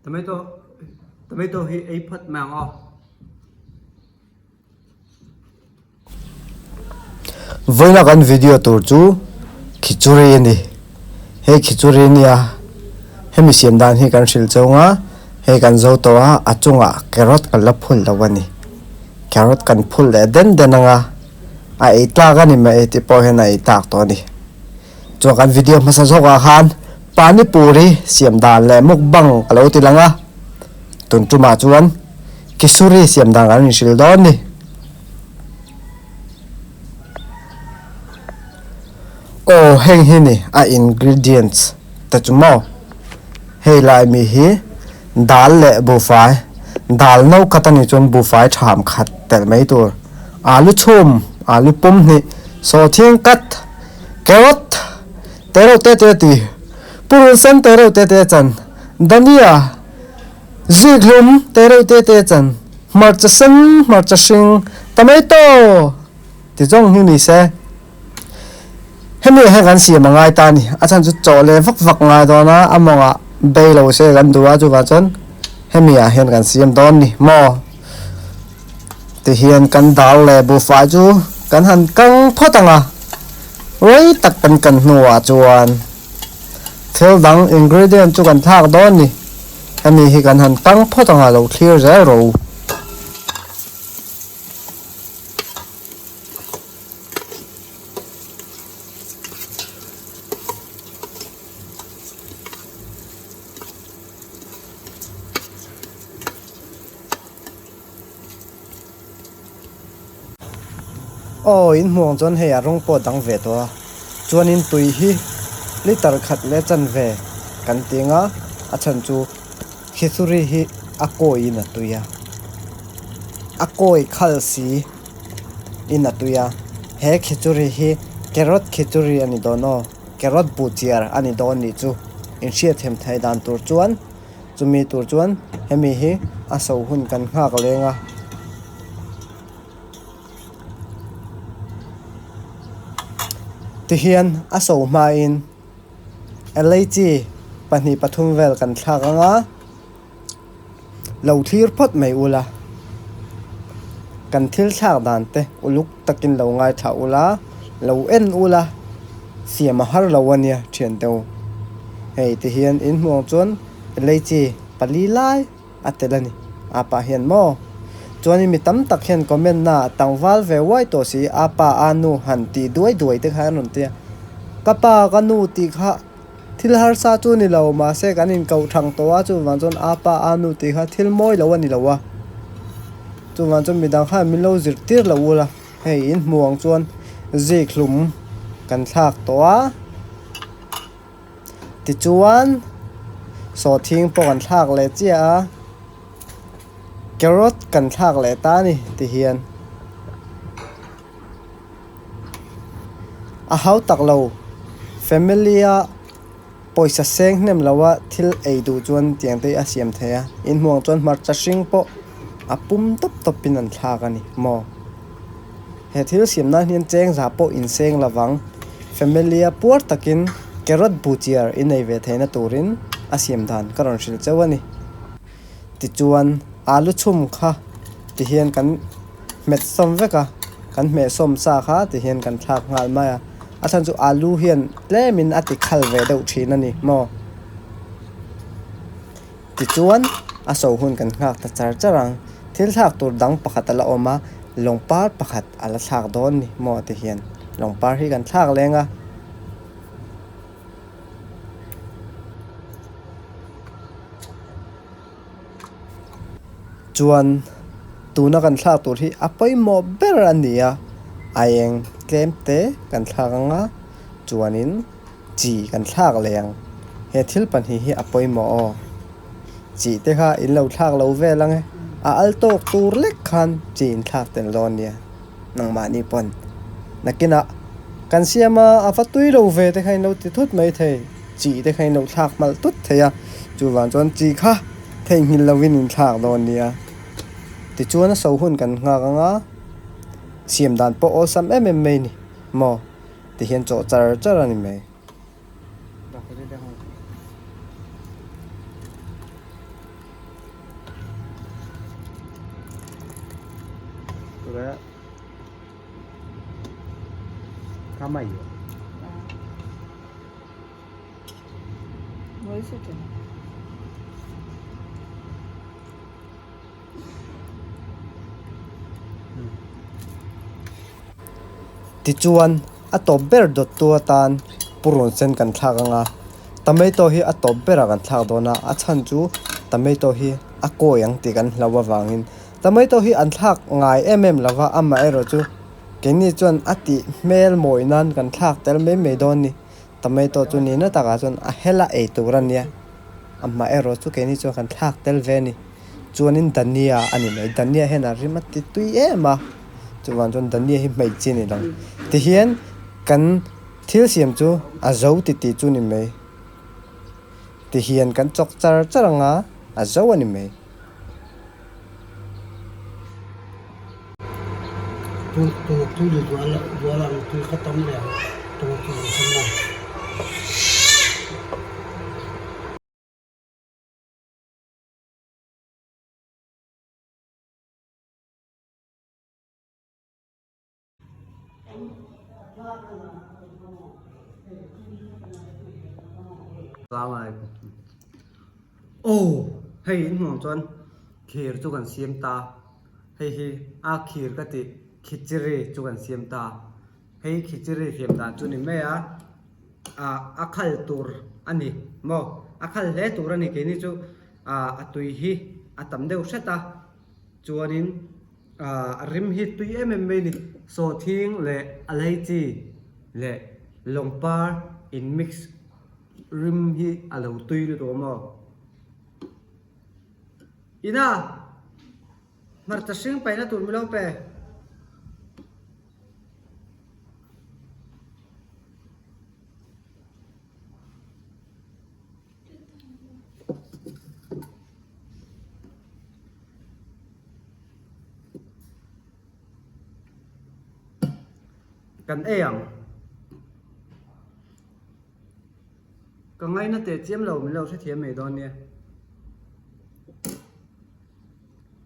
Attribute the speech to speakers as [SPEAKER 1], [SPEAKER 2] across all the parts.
[SPEAKER 1] Tomato tomato hi ei phawt mai ang aw.
[SPEAKER 2] Vawiina kan video tur chu khichuri a ni. Hei khichuri a nia hemi siam dan hi kan hrilh chauh ang a hei kan zo tawh a a chungah carrot kan la phul lo a ni. Carrot kan phul leh den den ang a a ei tlak a ni mai tih pawh hian a ei tlak tawh a ni. Chuan kan video hmasa zawkah khan pani puri siam dan leh mukbang ka lo ti lang a, tun tumah chuan kisuri siam dan kan inhrilh dawn ni. Aw heng hi ni a ingredients te chu maw, hei lai mi hi dal leh buhfai, dal no khat a nih chuan buhfai tham khat telh mai tur, alu chhum, alu pum hnih, sawhthing kat. Carrot te reuh te te ti, purun sen te reuh te te chan, dania zikhlum te reuh te te chan, hmarcha sen hmarcha hring, tomato ti zawng hi ni se. Hemi ah hian kan siam a ngai ta a ni, a chhan chu chaw leh vak vak ngai dawn a, a mawngah bei lo se kan duh a chuvang chuan hemi ah hian kan siam dawn ni maw. Tihian kan dal leh buhfai chu kan han kang phawt ang a, rei tak kan kan hnuah chuan thil dang ingredient chu kan thlak dawn ni. Hemi hi kan han kang phawt ang a, lo thlir zel rawh u. Aw in hmuh ang chuan hei a rawng pawh a dang ve tawh a chuanin tui hi liter khat leh chanve kan ti ang a a chhan chu khichuri hi a kawi in a tui a a kawi khal si in a tui a he khichuri hi carrot khichuri a ni dawn aw carrot buh chiar a ni dawn nih chu inhriatthiam theih dan tur chuan. Chumi tur chuan hemi hi a so hun kan nghak leng a. Tihian a so hmain elaichi pahnih pathum vel kan thlak ang a, lo thlir phawt mai ula, kan thil thlak dan te uluk takin lo ngaithla ula, lo en ula, siam a har lo a nia thiante u. Hei tihian in hmuh ang chuan Leichi pali lai a tel a ni. A pa hian maw? Chuanin mi tam tak hian comment na tlangval ve uai tawh si a pa a nu han tih duai duai te kha an rawn ti a. Ka pa ka nu tih kha thil harsa chu ni lo mahse kan inkoh thang tawh a chuvang chuan a pa a nu tih kha thil mawi lo a ni lo a. Chuvang chuan midang khan min lo zirtir lo ula hei in hmuh ang chuan zikhlum kan thlak tawh a. Tichuan sawhthing pawh kan thlak leh chiah a, carrot kan thlak leh ta a ni tihian a hau tak lo family a pawisa seng hnem lo a thil ei duh chuan tiang te hi a siam thei a inhmuh ang chuan hmarcha hring pawh a pum tawp tawp in an thlak a ni maw. He thil siam nan hian cheng za pawh inseng lovang. Family-a puar takin carrot bu chiar i nei ve theihna turin a siam dan ka rawn hrilh chauh a ni. Tichuan, alu chhum kha ti hian kan hmet sawm vek a, kan hmeh sawm sa kha ti hian kan thlak nghal mai a. A chhan chu alu hian tlemin a ti khal ve deuh thin a ni maw? Tichuan, a so hun kan nghak ta char char ang. Thil thlak tur dang pakhat a la awm a, lawngpar pakhat a la thlak dawn ni maw ti hian lawngpar hi kan thlak leng a. Chuan, tuna kan thlak tur hi a pawimawh ber a ni a, a eng tlem te kan thlak ang a, chuanin. Chi kan thlak leh ang. He thil pahnih hi a pawimawh aw. Chi te kha in lo thlak lo vel ang e. A al tawk tur lek khan chi in thlak tel dawn nia. Nangmahni pawn. Nakinah kan siam a, a va tui lo ve te kha in lo ti thut mai thei. Chi te kha in lo thlak hmalh tut thei a. Chuvang chuan chi kha theihnghilh lovin in thlak dawn nia. Tichuan a so hun kan nghak ang a, siam dan pawh awlsam em em mai ni maw. Ti hian chawh char char a ni mai. 个他没有。Tichuan, a tawp ber dawttu atan purun sen kan thlak ang a, tomato hi a tawp berah kan thlak dawn a, a chhan chu tomato hi a kawi ang tih kan hlau avangin tomato hi an thlak ngai em em lo va, amaherawhchu keini chuan a tih hmel mawi nan kan thlak tel mai mai dawn a ni. Tomato chu nihna takah chuan a hela ei tur a nia, amaherawh chu keini chuan kan thlak tel ve a ni. Chuanin Dania a ni mai, Dania hian a rim a ti tui em a, chuvang chuan Dania hi hmeichhe chi a ni lo. Tihian kan thil siam chu a zo ti tih chu a ni mai, tihian kan chawk char char ang a, a zo a ni mai.
[SPEAKER 1] Aw hei in hmuh ang chuan khir chu kan siam ta hei hi a khir ka tih khichiri chu kan siam ta hei khichiri siam dan chu ni mai a ah a khal tur a ni maw a khal hle tur a ni keini chu ah a tui hi a tam deuh hret a chuanin ah a rim hi tui em em mai a ni sawhthing leh a leichi leh lawng par in mix rim hi a lo tui lutuk a maw ina hmarcha hring paihna tur milo pe. Kan ei ang. Ka ngaina teh chiam lo min lo hrethiam mai dawn nia.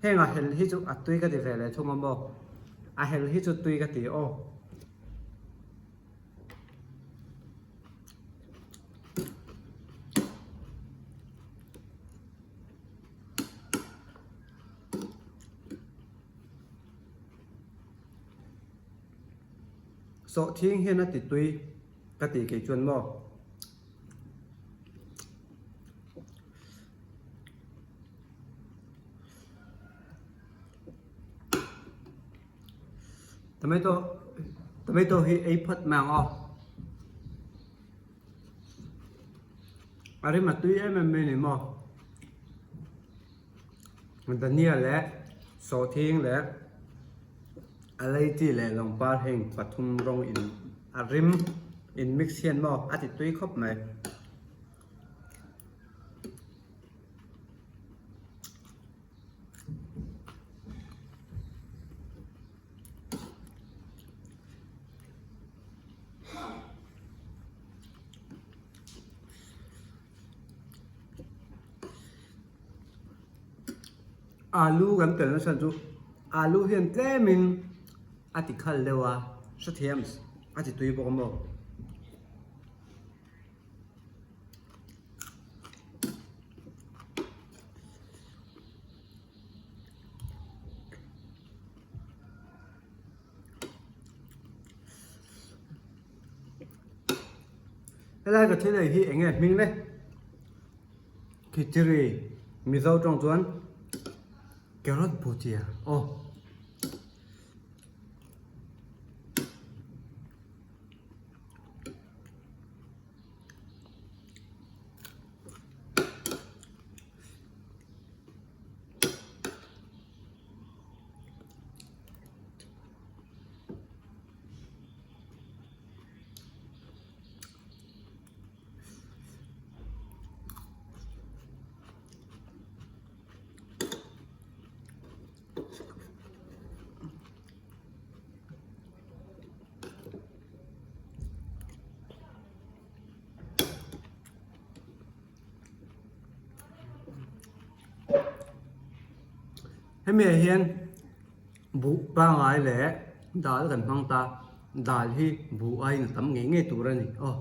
[SPEAKER 1] Heng a hel hi chu a tui ka ti ve leh thung a maw? A hel hi chu tui ka ti aw. Sawhthing hian a ti tui ka ti kei chuan maw? Tomato tomato hi ei phawt mai ang aw. A rim a tui em em mai a ni maw. Dania leh sawhthing leh a leiti leh lawngpar heng pathum rawng in a rim in mix hian maw a ti tui khawp mai. Alu kan tel nasa chu alu hian tlemin a ti khal deuh a hrethiam a ti tui bawk a maw. Helai ka thil ei hi eng nge hming le? Khichiri Mizo tawng chuan carrot bhutia aw. Hemi ah hian. Buh pangai leh dal kan hmang ta, dal hi buh aiin a tam ngei ngei tur a ni aw.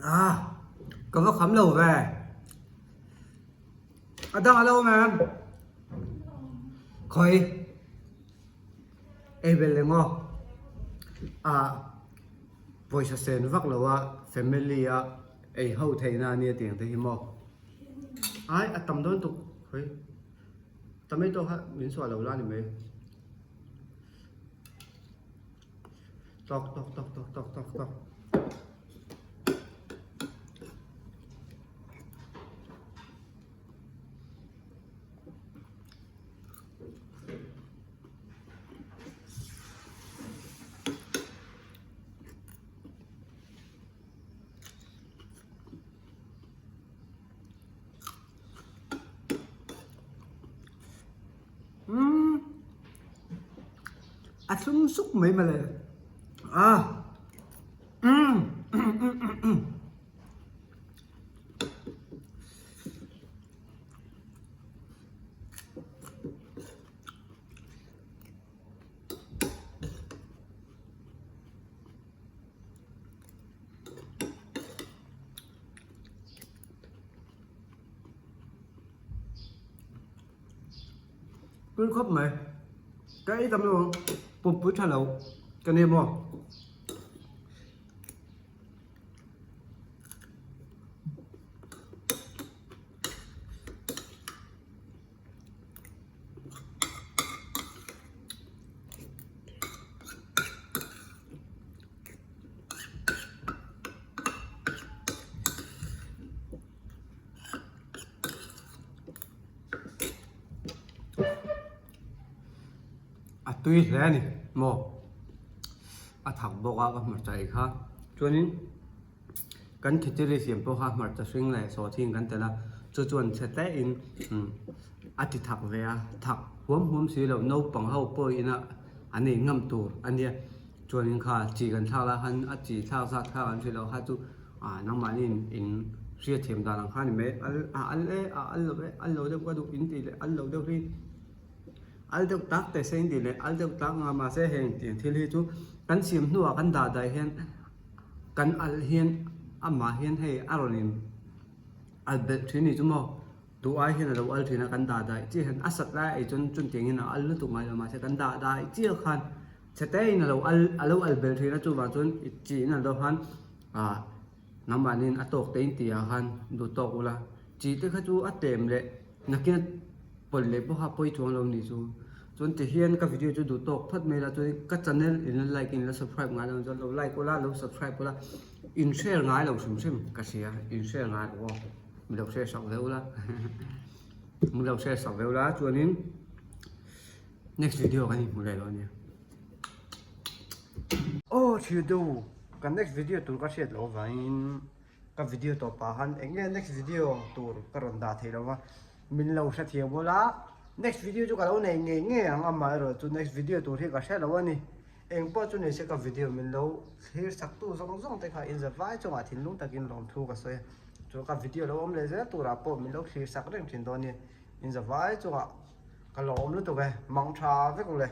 [SPEAKER 1] Ah, ka va kham lo ve. A dang a lo em? Khoi. Ei bel leh ngaw. Ah, pawisa sen vak lo a family a ei ho theihna ania tiang te hi maw. Ai, a tam dawn tuk. Khoi. Tomato kha min suah lo la ni mai. Tawk tawk tawk tawk tawk tawk tawk. Umm a thlum suk mai mawle a umm umm. Tui khawp mai ka ei tam lo ang pumpui tha lo ka ni maw. A tui hle a ni maw a thak bawk a ka hmarcha ei kha chuanin kan khichiri siam pawh kha hmarcha hring leh sawhching kan telh a chu chuan chhe hle in a ti thak ve a thak huam huam si lo naupang ho pawh ina an ei ngam tur a nia chuanin kha chi kan thlak lai khan a chi thlak zat kha kan hrilh loh kha chu ah nangmahni in in hriatthiam dan ang kha a ni mai al a al e a al lo e al lo deuh ka duh in tih leh al lo deuh hi al deuh tak teh se in tih leh al deuh tak anga mahse heng tiang thil hi chu kan siam hnuah kan dah daih hian kan al hian amah hian hei a rawn in al belh thin ni chu maw. Duh ai hian a lo al thin a, kan dah daih chiah hian a sat lai ah ei chuan chutiang in a al lutuk ngai lo mahse kan dah daih chiah khan chhe te in a lo al a lo al belh thin a chuvang chuan i chi in an lo khan ah nangmahni in a tawk te in tih ah khan duh tawk ula chi te kha chu a tlem leh nakin a pawlh leh pawh kha a pawi chuang lo ni chu chuan ti hian ka video chu duh tawk phawt mai la chuan ka channel in la like in la subscribe ngai lo chuan lo like ula lo subscribe ula in share ngai lo hrim hrim ka hria in share ngai lo aw. Mi lo hre sak deuh la mi lo hre sak deuh la chuanin next video kan inhmu leh dawn nia. Aw thil deuh kan next video tur ka hriat loh avangin ka video tawp pah khan eng nge next video tur ka rawn dah thei lo va min lo hrethiam ula next video chu ka lo nei ngei ngei ang amaherawh chu next video tur hi ka hre lo a ni eng pawh chu ni se ka video min lo thlir sak tu zawng zawng te kha inzavai chungah thinlung takin lawmthu ka sawi a. Chu ka video lo awm leh zel turah pawh min lo thlir sak reng thin dawn nia. In zavai chungah ka lawm lutuk e, mang tha vek u le.